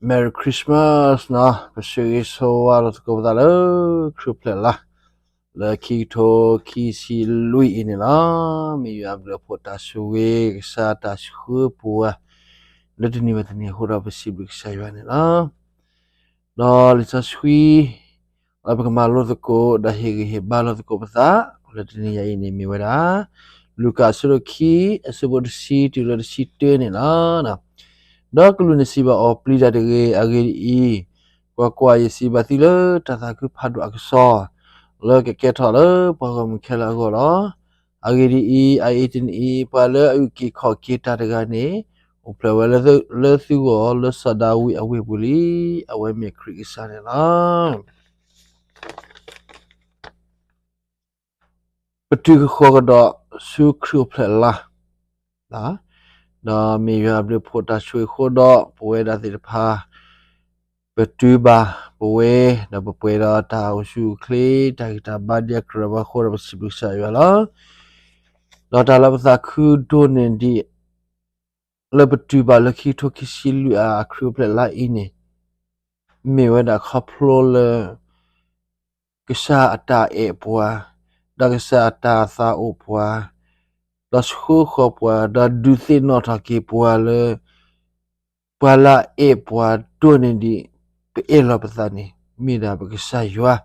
Merry Christmas နီၤ, ပဆၢဂ့ၤဆၢဝါလိာ်သကိးပသးလၢ ခရံာ်အိၣ်ဖျဲၣ်လါ လၢခံကထိခံဆံလွံၢ်အံၤန့ၣ်လီၤ. မ့ၢ်ယွၤအဘျုးအဖှိၣ်တၢ်ဆိၣ်ဂ့ၤ ကစၢ်တၢ်ဆှၢပှၤ လၢတနံၤဘၣ်တနံၤအဃိဒီး ပစံးဘျုးကစၢ်ယွၤန့ၣ်လီၤ. ဒီးလံာ်စီဆှံ လၢပကမၤလိသကိး ဒီးဟ့ၣ်ဂံၢ်ဟ့ၣ်ဘါလိာ်သကိးပသး လၢတနံၤညါအံၤန့ၣ်မ့ၢ်ဝဲဒၣ် လူၤကၣ်အဆၢဒိၣ်ခံ အဆၢဖိတဆံတုၤလၢတဆံတၢန့ၣ်လီၤ. ဒီးကလူးန့ၣ်စံးဘၣ်အီၤ, ပျံၤတၢ်တဂ့ၤ. အဂ့ၢ်ဒ်အံၤ, ကွၢ်ကွၢ်, ယစံးဘၣ်သုလၢတၢ်သးခုဖးဒိၣ်အကစီၣ် လၢကကဲထီၣ်လၢပှၤဂီၢ်မုၢ်ခဲလၢာ်အဂီၢ်လီၤ. အဂ့ၢ်ဒ်အံၤ, အအံၤတနံၤအံၤ ပှၤလၢအအုၣ်က့ၤခီၣ်က့ၤတၢ်တဂၤန့ၣ် အိၣ်ဖျဲၣ်ဝဲလၢသုဂီၢ် လၢစီၤဒၤဝံးအဝ့ၢ်ပူၤလံ. အဝဲမ့ၢ်ခရံာ်ကစၢ်န့ၣ်လီၤ. ပတုၤကဃီၤကဒီးဆူခရံာ်အိၣ်ဖျဲၣ်လါ, ဒီးမ့ၢ်ယွၤအဘျုးအဖှိၣ်တၢ်ဆိၣ်ဂ့ၤအဃိဒီး ပဝဲဒၣ်သ့ၣ်တဖၣ် ပတုၤဘၣ်ပဝဲ ဒီးပပှဲၤဒီးတၢ်အိၣ်ဆူၣ်အိၣ်ချ့ တၢ်ဂံၢ်တၢ်ဘါဒ်အကြၢးဘၣ်အဃိဒီး ပစံးဘျုးကစၢ်ယွၤလီၤ. ဒီးတၢ်လၢပသးခုဒိၣ်န့ၢ်ဒံး လၢပတုၤဘၣ်လၢခံကထိခံဆံလွံၢ်အခရံာ်အိၣ်ဖျဲၣ်လါအံၤန့ၣ် မ့ၢ်ဝဲဒၣ်ခီဖျိလၢ ကစၢ်အတၢ်အဲၣ်ပှၤ, ဒီးကစၢ်အတၢ်သးအိၣ်ပှၤ, ဒီးဆှၢဃီၤပှၤ, ဒီးဒုးသ့ၣ်နီၣ်ထီၣ်က့ၤပှၤလၢ ပှၤလၢအအဲၣ်ပှၤဒိၣ်န့ၢ်ဒံး ပအဲၣ်လီၤပသးန့ၣ် မ့ၢ်ဒၣ်ပကစၢ်ယွၤ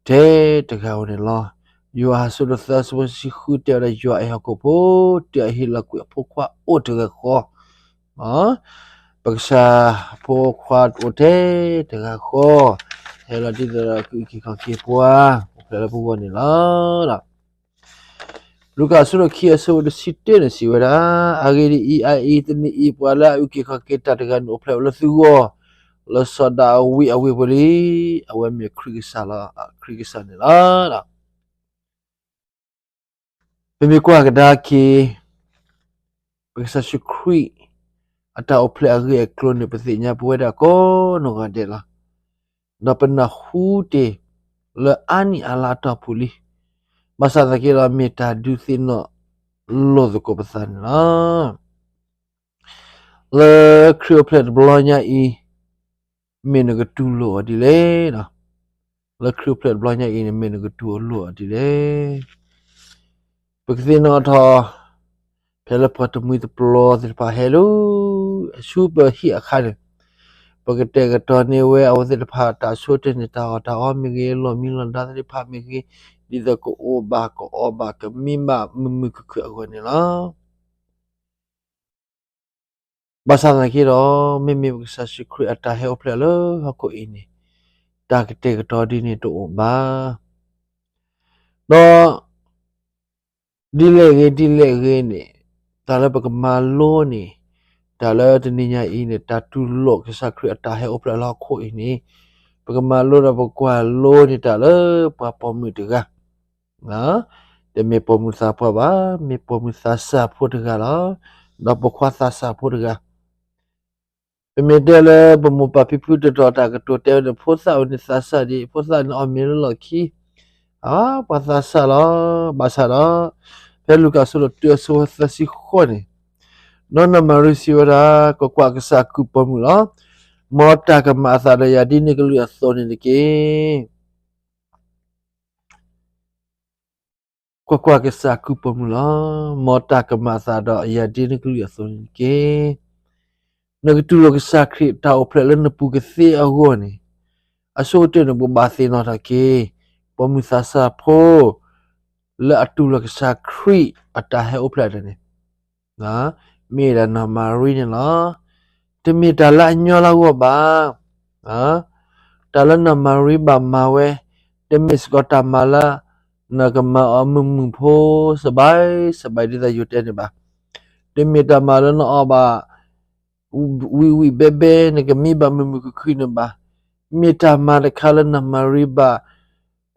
ထဲတဂၤဧိၤန့ၣ်လီၤ. ယိၤဟၣ်အဆၢဒိၣ်သၢအဆၢဖိတဆံဃုတဲဝဲဒၣ် ယွၤအဲၣ်ဟီၣ်ခိၣ်ဖိ တုၤအဟ့ၣ်လီၤကွံာ်အဖိခွါအိၣ်တဂၤဃီ ပကစၢ်ဖိခွါအိၣ်ထဲတဂၤဃီ ဟဲလီၤဒ်သိးဒီးကအုၣ်က့ၤခီၣ်က့ၤပှၤ အိၣ်ဖျဲၣ်လၢပဂီၢ်န့ၣ်လီၤ. လူၤကၣ်အဆၢဒိၣ်ခံအဆၢဖိတဆံတၢန့ၣ်စံးဝဲဒၣ်, အဂ့ၢ်ဒ်အံၤ, အအံၤတနံၤအံၤ ပှၤလၢအအုၣ်က့ၤခီၣ်က့ၤတၢ်တဂၤန့ၣ် အိၣ်ဖျဲၣ်ဝဲလၢသုဂီၢ် လၢစီၤဒၤဝံးအဝ့ၢ်ပူၤလံ. အဝဲမ့ၢ်ခရံာ်ကစၢ်လီၤ, ခရံာ်ကစၢ်န့ၣ်လီၤ. ပမ့ၢ်ကွၢ်ကဒါက့ၤ ပကစၢ်ယ့ၣ်ၡူးခရံာ် အတၢ်အိၣ်ဖျဲၣ်အဂ့ၢ်အကျိၤန့ၣ် ပသ့ၣ်ညါပဝဲဒၣ်ကိးနီၢ်ဂၤဒဲးလီၤ. ဒီးပနၢ်ဟူတ့ၢ်လၢအါနံၣ်အါလါအတီၢ်ပူၤလံ. ဘၣ်ဆၣ်သနာ်က့ဒီး မ့ၢ်တၢ်ဒုးသ့ၣ်နီၣ်လိာ်သကိးပသးန့ၣ်လီၤ. လၢခရံာ်အိၣ်ဖျဲၣ်တဘျီညါအံၤ မ့ၢ်နကတူၢ်လိာ်အီၤဒ်လဲၣ်. လၢခရံာ်အိၣ်ဖျဲၣ်တဘျီညါအံၤန့ၣ် မ့ၢ်နကတူၢ်လိာ်အီၤဒ်လဲၣ်. ပကသ့ၣ်နီၣ်ထီၣ် ဖဲလၢပှၤတမှံၤတပျီၤသ့ၣ်တဖၣ်ဟဲလၢ ဆူပဟံၣ်အခါန့ၣ် ပကတဲာ်ကတီၤန့ၢ်ဝဲအဝဲသ့ၣ်တဖၣ် တၢ်ဆိကတၢၢ်န့ၣ် တၢ်အီၣ်တၢ်အီမ့ၢ်ဂ့ၤ, လီၢ်မံလီၢ်ဒါသ့ၣ်တဖၣ်မ့ၢ်ဂ့ၤ, ဒ်သိးကအိၣ်ဘၣ်ကအီၣ်ဘၣ်ကမံဘၣ်မုာ်မုာ်ခုၣ်ခုၣ်အဂီၢ်န့ၣ်လီၤ. ဘၣ်ဆၣ်သနာ်က့ဒီး မ့မ့ၢ်ပကစၢ်ယ့ၣ်ၡူးခရံာ်အတၢ်ဟဲအိၣ်ဖျဲၣ်လၢဟီၣ်ခိၣ်အံၤန့ၣ် တၢ်ကတဲာ်ကတီၤဒ်န့ၣ်တအိၣ်ဘၣ်. ဒီး ဒ်လဲၣ်ဂ့ၤ ဒ်လဲၣ်ဂ့ၤန့ၣ် တၢ်လၢပကမၤလိန့ၣ် တၢ်လၢတနံၤညါအံၤန့ၣ် တၢ်တူၢ်လိာ်ကစၢ်ခရံာ်အတၢ်ဟဲအိၣ်ဖျဲၣ်လၢဟီၣ်ခိၣ်အံၤန့ၣ် ပကမၤလိဒီးပကွၢ်လိန့ၢ်တၢ်လၢ ပှၤပိာ်မုၣ်တဂၤ တမ့ၢ်ပိာ်မုၣ်သးပှၢ်ဘၣ်, မ့ၢ်ပိာ်မုၣ်သးစၢ်ဖိတဂၤလီၤ. ဒီးပိာ်ခွါသးစၢ်ဖိတဂၤ ပမ့ၢ်တဲလၢပမိၢ်ပၢ်ဖံဖုတတီၤတၢ်ကတိၤတဲဝဲန့ၣ် ဖိသၣ်ဝဲန့ၣ်သးစၢ်ဒံး, ဖိသၣ်န့ၣ်အီၣ်မ့ၤလၢလီၢ်ခံ, အပှၤသးစၢ်လီၤ. ဘၣ်ဆၣ်ဒီး ဖဲလူၤကၣ်အဆၢဒိၣ်တၢအဆၢဖိသၢဆံဃိးန့ၣ်, ဒီးနီၢ်မၤရံစံးဝဲဒၣ်, ကွၢ်ကွၢ်, ကစၢ်အကုၢ်ပိာ်မုၣ်လီၤ. မ်တၢ်ကမၤအသးဒီးယၤဒ်နကလုၢ်အသိးန့ၣ်တက့ၢ်. ကွၢ်ကွၢ်, ကစၢ်အကုၢ်ပိာ်မုၣ်လီၤ. မ်တၢ်ကမၤအသးဒီးယၤဒ်နကလုၢ်အသိးန့ၣ်တက့ၢ်. နကတူၢ်လိာ်ကစၢ်ခရံာ်တၢ်အိၣ်ဖျဲၣ်လၢနပူၤကသ့အဂီၢ်န့ၣ်, အဆိကတၢၢ်န့ၣ် ပဘၣ်သ့ၣ်နီၣ်ထီၣ်က့ၤ ပိာ်မုၣ်သးစၢ်ဖိ လၢအတူၢ်လိာ်ကစၢ်ခရံာ်အတၢ်ဟဲအိၣ်ဖျဲၣ်တၢ်န့ၣ် မ့ၢ်ဒၣ်နီၢ်မၤရံန့ၣ်လီၤ. တမ့ၢ်တၢ်လၢအညီလၢအဂီၢ်ဘၣ်. တၢ်လၢနီၢ်မၤရံဘၣ်မၤဝဲ တမ့ၢ်စ့ၢ်ကီးတၢ်မၤလၢ နကမၤအီၤမုာ်မုာ်ဖိ စဘဲစဘဲဒ်သိးယတဲန့ၣ်ဘၣ်. တမ့ၢ်တၢ်မၤလၢနအီၣ်ဘၣ် ဝံၣ်ဝံၣ်ဘဲဘဲ နကမံဘၣ်မုာ်မုာ်ခုၣ်ခုၣ်န့ၣ်ဘၣ်. မ့ၢ်တၢ်မၤတခါလၢနီၢ်မၤရံဘၣ်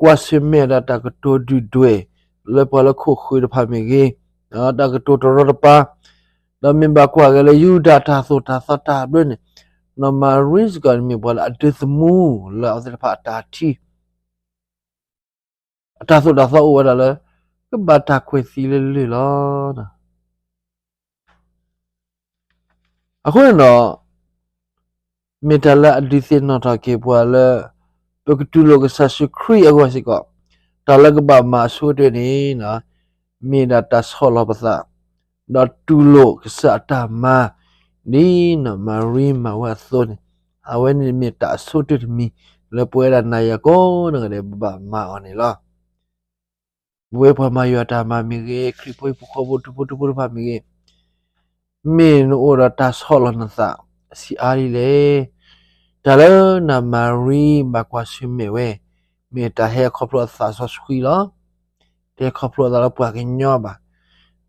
ကွၢ်ဆၢၣ်မဲာ်ဒီးတၢ်ကတိၤဒုၣ်ဒွဲၣ် လၢပှၤလၢခိၣ်ဃၢၤတဖၣ်မ့ၢ်ဂ့ၤ, တၢ်ကတိၤတရီတပါ, ဒီးမ့ၢ်ဘၣ်ကွၢ်က့ၤလၢယူဒၤတၢ်သိၣ်တၢ်သီတၢ်ဘျၢန့ၣ်, နီၢ်မၤရံစ့ၢ်ကီးန့ၣ်မ့ၢ်ပှၤလၢအဒၢသမူလၢအဝဲသ့ၣ်တဖၣ်အတၢ်ထံ အတၢ်သိၣ်တၢ်သီအိၣ်ဝဲဒၣ်လၢ ကဘၣ်တၢ်ကွဲးသံလၢလၢၢ်လီၤ. အဃိန့ၣ်ဒီး မ့ၢ်တၢ်လၢအဒုးသ့ၣ်နီၣ်ထီၣ်က့ၤပှၤလၢ ပကတူၢ်လိာ်ကစၢ်ယ့ၣ်ၡူးခရံာ်အဂီၢ်စ့ၢ်ကီး, တၢ်လၢကဘၣ်မၤအဆိကတၢၢ်န့ၣ် မ့ၢ်ဒၣ်တၢ်ဆီၣ်လီၤပသး, ဒီးတူၢ်လိာ်ကစၢ်အတၢ်မၤ, ဒ်နီၢ်မၤရံမၤဝဲအသိးန့ၣ်, အဝဲန့ၣ်မ့ၢ်တၢ်အဆိကတၢၢ်တမံၤ လၢပဝဲဒၣ်နၤယၤကိးဂၤဒဲး ပဘၣ်မၤအီၤန့ၣ်လီၤ. ပဝဲပှၤမၤယွၤတၢ်မၤမ့ၢ်ဂ့ၤ, ခရံာ်ဖိဟံၣ်ဖိဃီဖိ ထူဖိထူဖိတဖၣ်မ့ၢ်ဂ့ၤ, မ့ၢ်နအိၣ်ဒီးတၢ်ဆီၣ်လီၤနသး ဆံးအါဒ်လဲၣ်. တၢ်လၢနီၢ်မၤရံဘၣ်ကွၢ်ဆၢၣ်မဲာ်ဝဲ, မ့ၢ်တၢ်ဟဲခီဖျိအသးစီဆှံလီၤ. တဟဲခီဖျိအသးလၢပှၤကညီဘၣ်.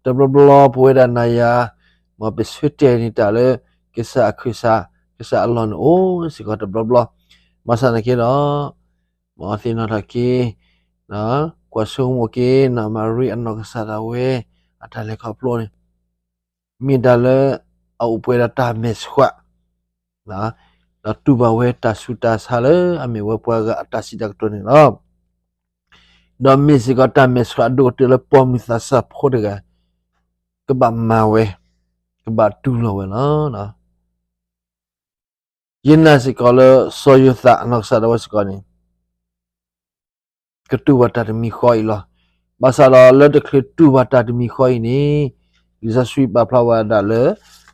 တဘျီဘျီပဝဲဒၣ်နၤယၤ, မ်ပဆၢတဲာ်န့ၢ်တၢ်လၢ ကစၢ်အခၢၣ်စး, ကစၢ်အလီၢ်န့ၣ်အိၣ်စ့ၢ်ကီးတဘျီဘျီ, ဘၣ်ဆၣ်သနာ်က့ဒီး မ်အသ့ၣ်နီၣ်ထီၣ်က့ၤ ကွၢ်ဆိကမိၣ်က့ၤ နီၢ်မၤရံအနီၢ်ကစၢ်ဒၣ်ဝဲ အတၢ်လဲၤခီဖျိန့ၣ် မ့ၢ်တၢ်လၢအအိၣ်ပှဲၤဒီးတၢ်မဲာ်ဆှး, ဒီးတူၢ်ဘၣ်ဝဲတၢ်ဆူးတၢ်ဆါလၢအမ့ၢ်ဝဲပှၤဂၤအတၢ်စံးတၢ်ကတိၤန့ၣ်လီၤ. ဒီးမ့ၢ်စ့ၢ်ကီးတၢ်မဲာ်ဆှးအဒိၣ်ကတၢၢ်လၢပိာ်မုၣ်သးစၢ်ဖိတဂၤ ကဘၣ်မၤဝဲ, ကဘၣ်တူၢ်လိာ်ဝဲလီၤ. ယနာ်စ့ၢ်ကီးလၢစီၤယိၤသးအနီၢ်ကစၢ်ဒၣ်ဝဲစ့ၢ်ကီးန့ၣ် ကတူၢ်ဘၣ်တၢ်တမံၤဃီအံၤလီၤ. ဘၣ်ဆၣ်ဒီးလၢတချုးတူၢ်ဘၣ်တၢ်တမံၤဃီအံၤန့ၣ် လံာ်စီဆှံပာ်ဖျါဝဲဒၣ်လၢ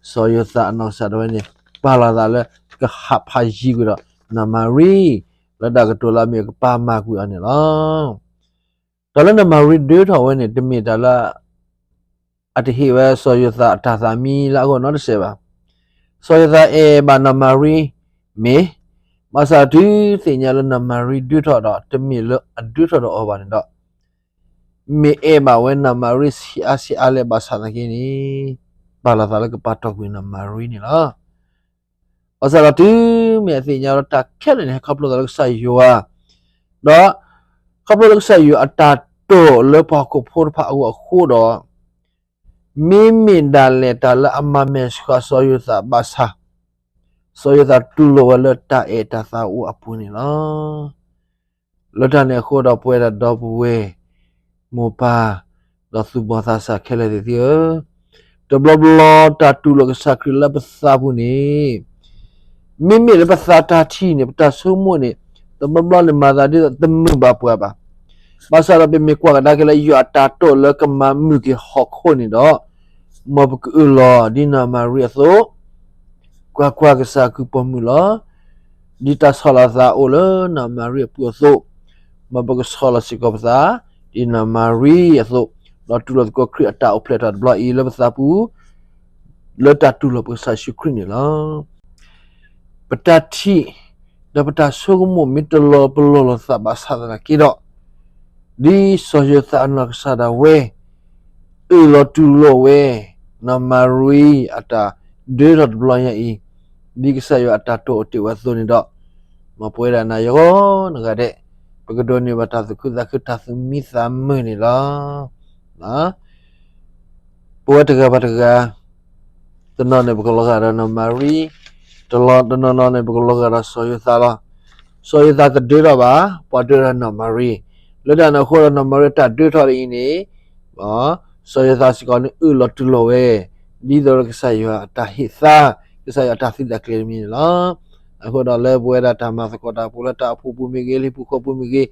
စီၤယိၤသးအနီၢ်ကစၢ်ဒၣ်ဝဲန့ၣ် ပာ်လီၤသးလၢကဟးဖးယံၤကွံာ်ဒီးနီၢ်မၤရံ လၢတၢ်ကတိၤလၢအမ့ၢ်ကပာ်မၤကွံာ်အီၤန့ၣ်လီၤ. တၢ်လၢနီၢ်မၤရံဒၢထီၣ်ဝဲန့ၣ် တမ့ၢ်တၢ်လၢ အတဟ့ၣ်ဝဲစီၤယိၤသးအတၢ်သးမံလၢအဂီၢ်နီတစဲးဘၣ်. စီၤယိၤသးအဲၣ်ဘၣ်နီၢ်မၤရံမ့ၢ်, ဘၣ်ဆၣ်တုၤသ့ၣ်ညါလၢနီၢ်မၤရံဒၢထီၣ်ဒီး တမ့ၢ်လၢအဒၢထီၣ်ဒီးအီၤဘၣ်န့ၣ်ဒီး မ့ၢ်အဲၣ်ဘၣ်ဝဲနီၢ်မၤရံဆံးအါဆံးအါလဲၣ်ဘၣ်ဆၣ်သနာ်က့န့ၣ် ပာ်လီၤသးလၢကပာ်တီၢ်ကွံာ်နီၢ်မၤရံန့ၣ်လီၤ. ဘၣ်ဆၣ်ဒီးတုၤမ့ၢ်အသ့ၣ်ညါလၢတၢ်ခဲလၢာ်န့ၣ် ဟဲခီဖျိသးလၢကစၢ်ယွၤ, ဒီးခီဖျိလၢကစၢ်ယွၤအတၢ်တိာ်လၢပှၤဟီၣ်ခိၣ်ဖိတဖၣ်အဂီၢ်အဃိဒီး မ့မ့ၢ်ဒၣ်လဲာ်တၢ်လၢအမၤမဲာ်ဆှးစီၤယိၤသးဘၣ်ဆၣ်, စီၤယိၤသးတူၢ်လိာ်ဝဲလၢတၢ်အဲၣ်တၢ်သးအိၣ်အပူၤန့ၣ်လီၤ. လၢတၢ်န့ၣ်အဃိဒီးပဝဲဒၣ်ဒီပုၢ်ဝဲၢ် မိၢ်ပၢ် ဒီးသူၣ်ဘီၣ်သးစၢ်ခဲလၢာ်သ့ၣ်ဧၢ, တဘျီဘျီတၢ်တူၢ်လိာ်ကစၢ်ခရံာ်လၢပသးပူၤန့ၣ် မ့မ့ၢ်လၢပသးတၢ်ထံၣ်န့ၣ် ပတၢ်ဆိကမိၣ်န့ၣ် တဘျီဘျီန့ၣ်မၤသးဒ်သိးတမုာ်ဘၣ်ပှၤဘၣ်. ဘၣ်ဆၣ်ဒီးပမ့ၢ်ကွၢ်ကဒါက့ၤလၢယွၤအတၢ်တိာ်လၢကမၤမုာ်က့ၤဟီၣ်ခိၣ်န့ၣ်ဒီး မ်ပကအၢၣ်လီၤဒ်နီၢ်မၤရံအသိး, ကွၢ်ကွၢ်ကစၢ်အကုၢ်ပိာ်မုၣ်လီၤ. ဒ်တၢ်ဆီၣ်လီၤသးအိၣ်လၢနီၢ်မၤရံအပူၤအသိး, မ်ပကဆီၣ်လီၤစ့ၢ်ကီးပသး ဒ်နီၢ်မၤရံအသိး, ဒီးတူၢ်လိာ်သကိးခရံာ်အတၢ်အိၣ်ဖျဲၣ်ထီၣ်တဘျီအံၤလၢပသးပူၤ လၢတၢ်တူၢ်လိာ်ပကစၢ်ယ့ၣ်ၡူးခရံာ်န့ၣ်လီၤ. ပတၢ်ထံၣ် ဒီးပတၢ်ဆိကမိၣ်မ့ၢ်တလီၤပလိာ်လိာ်သးဘၣ်ဆၣ်သနာ်က့ဒီး, ဒ်စီၤယိၤသးအနီၢ်ကစၢ်ဒၣ်ဝဲ အၢၣ်လီၤတူၢ်လိာ်ဝဲ နီၢ်မၤရံအတၢ်ဒၢထီၣ်တဘျီညါအံၤ, ဒ်ကစၢ်ယွၤအတၢ်တိာ်အိၣ်တ့ၢ်ဝဲအသိးန့ၣ်ဒီး, မ်ပဝဲဒၣ်နၤယၤဂီၢ်နဂၤဒဲး, ပကဒိးန့ၢ်ဘၣ်တၢ်သူၣ်ခုသးခုတၢ်သူၣ်မံသးမုာ်န့ၣ်လီၤ. ပဝဲတဂၤဘၣ်တဂၤ, တနီၤန့ၣ်ပကလီၤဂာ်ဒီးနီၢ်မၤရံ, တနီၤနီၤန့ၣ် ပကလီၤဂာ်ဒီးစီၤယိၤသးလီၤ. စီၤယိၤသးတဒၢထီၣ်ဘၣ်, ပှၤဒၢထီၣ်နီၢ်မၤရံ, လၢတၢ်န့ၣ်အဃိဒီးနီၢ်မၤရံတၢ်ဒၢထီၣ်ဒ်အံၤန့ၣ်, စီၤယိၤသးစ့ၢ်ကီးန့ၣ် အၢၣ်လီၤတူၢ်လိာ်ဝဲ, ဒ်သိးဒီးကစၢ်ယွၤအတၢ်ဟ့ၣ်သါ, ကစၢ်ယွၤအတၢ်သုးတၢ်ကျဲၤတမံၤန့ၣ်လီၤ. အဃိဒီးလၢပဝဲဒၣ်တၢ်မၤသကိးတၢ်ပူၤလၢတၢ်အိၣ်ဖှိၣ်ပူၤမ့ၢ်ဂ့ၤ, လၢဟံၣ်ပူၤဃီပူၤမ့ၢ်ဂ့ၤ,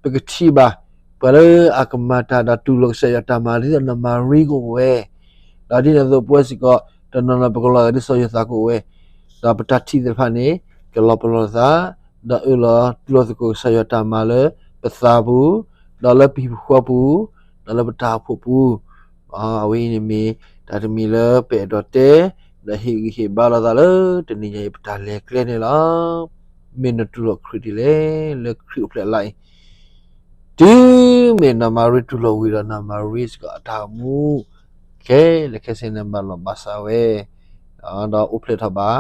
ပကထံၣ်ဘၣ် ပှၤလၢအကမၤတၢ်ဒီးတူၢ်လိာ်ကစၢ်ယွၤတၢ်မၤဒ်သိးနီၢ်မၤရံကအိၣ်ဝဲ, ဒီးဒ်န့ၣ်အသိးပဝဲစ့ၢ်ကီး တနီၤနီၤပကလီၤဂာ်ဒ်စီၤယိၤသးကအိၣ်ဝဲ, ဒီးပတၢ်ထံၣ်သ့ၣ်တဖၣ်န့ၣ် ကလီၤပလိာ်သး, ဒီးအၢၣ်လီၤတူၢ်လိာ်သကိးကစၢ်ယွၤတၢ်မၤလၢပသးပူၤ, ဒီးလၢပဟံၣ်ပူၤဃီပူၤ, ဒီးလၢပတၢ်အိၣ်ဖှိၣ်ပူၤ, အဝဲအံၤန့ၣ်မ့ၢ်တၢ်တမံၤလၢပအဲၣ်ဒိးတဲ, ဒီးဟ့ၣ်ဂံၢ်ဟ့ၣ်ဘါလိာ်သးလၢတနံၤညါအံၤပတၢ်လဲၤကျဲန့ၣ်လီၤ. မ့ၢ်နတူၢ်လိာ်ခရံာ်ဒ်လဲၣ်, လၢခရံာ်အိၣ်ဖျဲၣ်အလါအံၤ, တုၤမ့ၢ်နီၢ်မၤရံတူၢ်လိာ်ဝံၤဒီးနီၢ်မၤရံစ့ၢ်ကီးအတၢ်အိၣ်မူ ခဲလၢာ်ခဲဆ့န့ၣ်ဘၣ်လီၤဘၣ်စးဝဲ, ဒီးအိၣ်ဖျဲၣ်ထီၣ်ဘၣ်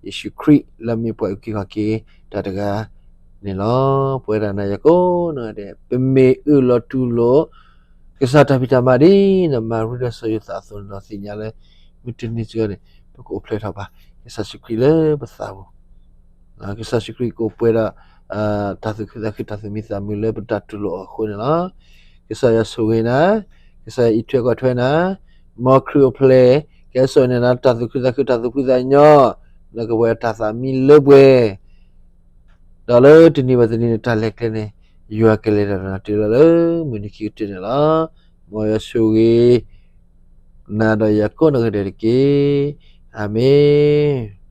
ယ့ၣ်ၡူးခရံာ်လၢမ့ၢ်ပှၤအုၣ်က့ၤခီၣ်က့ၤတၢ်တဂၤန့ၣ်လီၤ. ပဝဲဒၣ်နၤယၤကိးဂၤဒဲး ပမ့ၢ်အၢၣ်လီၤတူၢ်လိာ် ကစၢ်တၢ်ဖံးတၢ်မၤဒ်နီၢ်မၤရံဒီးစီၤယိၤသးအသိးန့ၣ်ဒီးသ့ၣ်ညါလၢ မုၢ်တနံၤစ့ၢ်ကီးန့ၣ် ပကအိၣ်ဖျဲၣ်ထီၣ်ဘၣ် ကစၢ်ယ့ၣ်ၡူးခရံာ်လၢပသးပူၤ, ကစၢ်ယ့ၣ်ၡူးခရံာ်ကအိၣ်ပှဲၤဒီး တၢ်သူၣ်ခုသးခုတၢ်သူၣ်မံသးမုာ်လၢပတၢ်တူၢ်လိာ်အဃိန့ၣ်လီၤ. ကစၢ်ယွၤဆိၣ်ဂ့ၤနၤ, ကစၢ်ယွၤအံးထွဲကွၢ်ထွဲနၤ, မ်ခရံာ်အိၣ်ဖျဲၣ် ကဲစိာ်န့ၢ်နၤတၢ်သူၣ်ခုသးခုတၢ်သူၣ်ဖှံသးညီ, နကပှဲၤတၢ်သးမံလၢပှဲၤ ဒီးလၢတနံၤဘၣ်တနံၤန့ၣ် တၢ်လဲၤကျဲန့ၣ် ယွၤကလဲၤဒီးနၤတုၤလီၤလၢမုၢ်နံၤခံကတၢၢ်န့ၣ်လီၤ. မ်ယွၤဆိၣ်ဂ့ၤ နၤဒီးယၤကိးနဂၤဒဲးတက့ၢ်. အၤမ့ၣ်.